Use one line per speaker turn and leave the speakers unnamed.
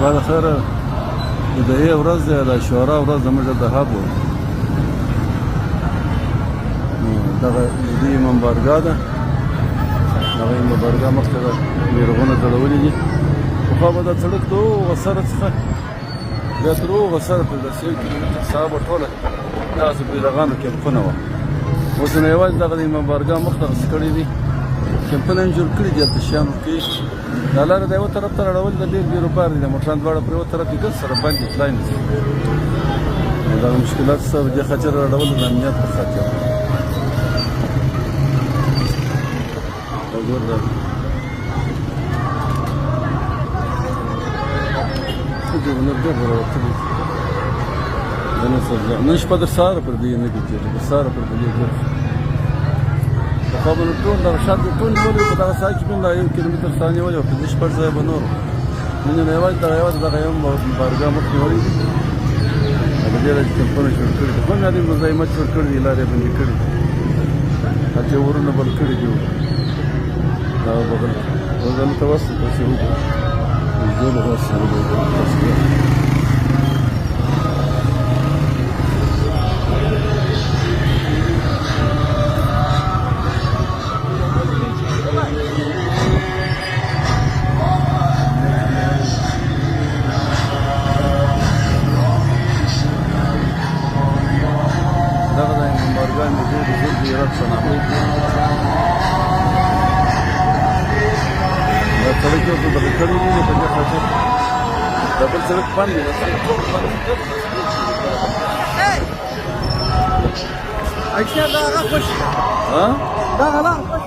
سبا د خیره د دې ورځ ده، د شورا ورځ زموږ د هب. دغه د دې امامبارګاه ده، دغه امامبارګاه مخکې ده بیرغونه ځړولي دي. پخوا به دا سړک د هغه سره څخه بیا تر هغه سره تر داسې 1 کیلومتر ساحه به ټوله دغسې بیرغانو کمپونه وه. اوس نو یوازې دغه د امامبارګاه مخ دغسې کړی دي، کمپونه یې جوړ کړي دي، هلته شیان ورکوي. دا لاره د یوه طرف ته راړول د ډېر بیروبار دی، د موټران دواړه پر یوه طرف دي، ګرد سره بند دي، تلای نه شي. نو دغه مشکلات شته، په دې خاطر راړول د امنیت په خاطر. دا ګور دا ښځې نور ډېر راوتلي دي. نن شپه د سهاره پر دې نه دي تېرې، د سهاره پر دې ګرځي. پخوا به نو ټول دغه ښار کې ټول نیولی، په دغه ساحه کې به دا 1 کیلومتر ساحه نیولې وه، پنځه شپږ ځایه به نور. نن یې نو یوازې دغه یو بارګاه مخ نیولی دی. په دې لارې کمپونه جوړ کړي دي، خو مې مزاحمت جوړ کړي دي، لارې بندې کړي دي، حتی ورونه بل کړي دي. دا بغل بغل ته وصل تاسو وګورئ، زه به وصل وګورئ. دغه د امامبارګاه نږدې بزرګ ایران په نامه دا سړک یو څه دغه کړی دی، په دې خاطر دا بل سړک بند دی، دا سړک ټول بند دی.
اکثر دا هغه خوش
ها.
دا غلا خوش.